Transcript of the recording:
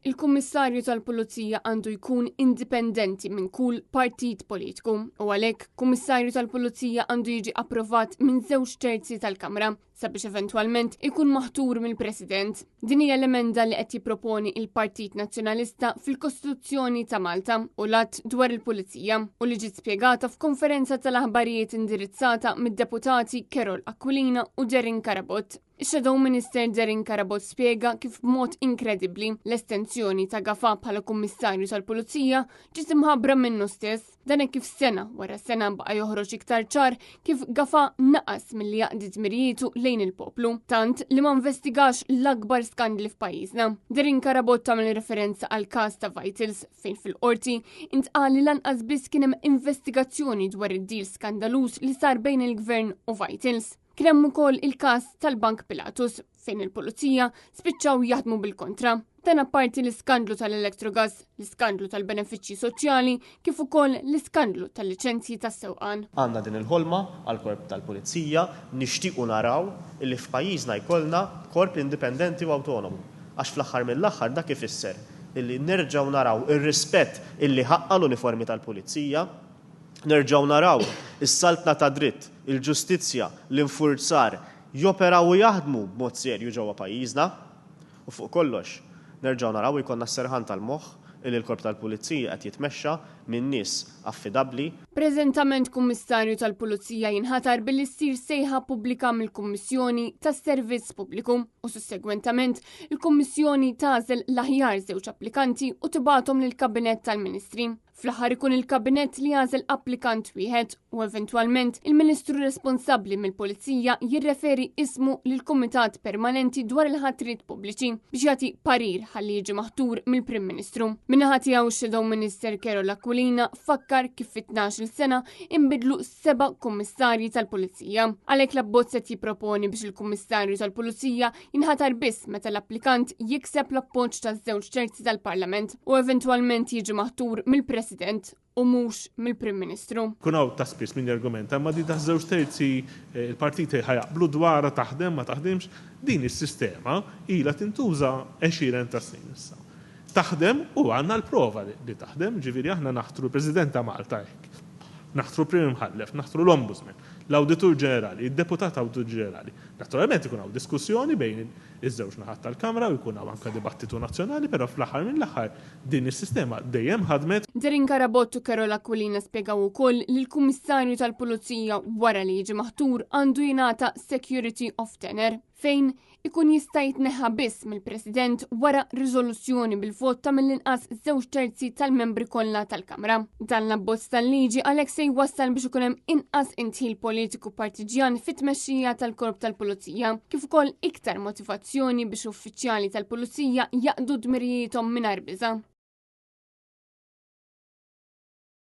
Il-Kummissarju tal-Pulizija għandu jkun indipendenti minn kull partit politiku u għalhekk Kummissarju tal-Pulizija għandu jiġi approvat minn żewġ terzi tal-Kamra sabiex eventwalment ikun maħtur mill-President. Din hija l-emenda li qed jipproponi il-Partit Nazzjonalista fil-Kostituzzjoni ta' Malta u l-Att dwar il-Pulizija u li ġiet spjegata f'konferenza tal-aħbarijiet indirizzata mid-deputati Karol Aquilina u Darren Carabott. Ix-Shadow Minister Darren Carabott spjega kif b'mod inkredibbli l-estensjoni ta' Gafà bħala Kummissarju tal-Pulizija ġiet imħabbra minnu stess. Dan hekk kif sena wara sena baqa' joħroġ iktar ċar kif Gafà naqas milli jaqdi dmirijietu lejn il-poplu, tant li ma investigax l-akbar skandli f'pajjiżna. Darren Carabott għamel referenza għal każ ta' Vitals fejn fil-qorti intqal li lanqas biss kien hemm investigazzjoni dwar id-deal skandaluż li sar bejn il-Gvern u Vitals. Kien hemm ukoll il-każ tal-Bank Pilatus fejn il-pulizija spiċċaw jaħdmu bil-kontra. Dan apparti l-iskandlu tal-Electrogas, l-iskandlu tal-benefiċċji soċjali, kif ukoll l-iskandlu tal-liċenzji tas-sewqan. Għandna din il-ħolma għall-Korp tal-Pulizija, nixtiequ naraw illi f'pajjiżna jkollna korp indipendenti u awtonomu. Għax fl-aħħar mill-aħħar dak ifisser illi nerġgħu naraw ir-rispett illi ħaqqha l-uniformi tal-Pulizija, Nerġgħu naraw is-saltna tad-dritt, il-ġustizzja, l-infurzar joperaw u jaħdmu b'mod serju ġewwa pajjiżna. U fuq kollox, nerġgħu naraw u jkollna s-serħan tal-moħħ illi l-Korp tal-Pulizija qed jitmexxa minn nies affidabbli. Preżentament Kummissarju tal-Pulizija jinħatar billi ssir sejħa pubblika mill-Kummissjoni tas-Servizz Pubbliku u sussegwentament il-Kummissjoni tagħżel l-aħjar żewġ applikanti u tibgħathom lill-Kabinett tal-Ministri. Fl-aħħar ikun il-Kabinett li jagħżel applikant wieħed u eventwalment il-Ministru responsabbli mill-Pulizija jirreferi ismu lill-Kumitat Permanenti dwar il-Ħatriet Pubbliċi biex jagħti parir ħalli jiġi maħtur mill-Prim Ministru. Min-naħa tiegħu x-Shadow Minister Karol Aquilina fakkar kif fi 12-il sena inbidlu seba' kummissarji tal-Pulizija. Għalhekk l-abbozz qed jipproponi biex il-Kummissarju tal-Pulizija jinħatar biss meta l-applikant jikseb l-appoġġ taż-żewġ terzi tal-Parlament u eventwalment jiġi maħtur mill-President u mhux mill-Prim Ministru. Kun hawn ta' spiss min jargumenta imma din ta' żewġ terzi il-partiti ħa jaqblu dwarha taħdem ma taħdimx. Din is-sistema ilha tintuża għexieren ta' snin issa. Taħdem u għandna l-prova li taħdem, ġifieri aħna naħtru l-President ta' Malta hekk. Naħtru l-Prim Imħallef, naħtru l-Ombudsman, l-Awditur Ġenerali, id-Deputat Awditur Ġenerali. Naturalment ikun hawn diskussjoni bejn iż-żewġ naħat tal-Kamra u jkun hawn anke dibattitu nazzjonali, però fl-aħħar mill-aħħar din is-sistema dejjem ħadmet. Darren Carabott u Karol Aquilina spjegaw ukoll li l-Kummissarju tal-Pulizija wara li jiġi maħtur għandu jingħata security of tenure fejn ikun jista' jitneħħa biss mill-President wara riżoluzzjoni bil-vot ta' mill-inqas żewġ terzi tal-membri kollha tal-Kamra. Dan l-abbozz tal-liġi għalhekk se jwassal biex ikun hemm inqas indħil politiku partiġjan fit-tmexxija tal-Korp tal-Pulizija, kif ukoll iktar motivazzjoni biex uffiċjali tal-Pulizija jaqdu dmirijiethom mingħajr biża'.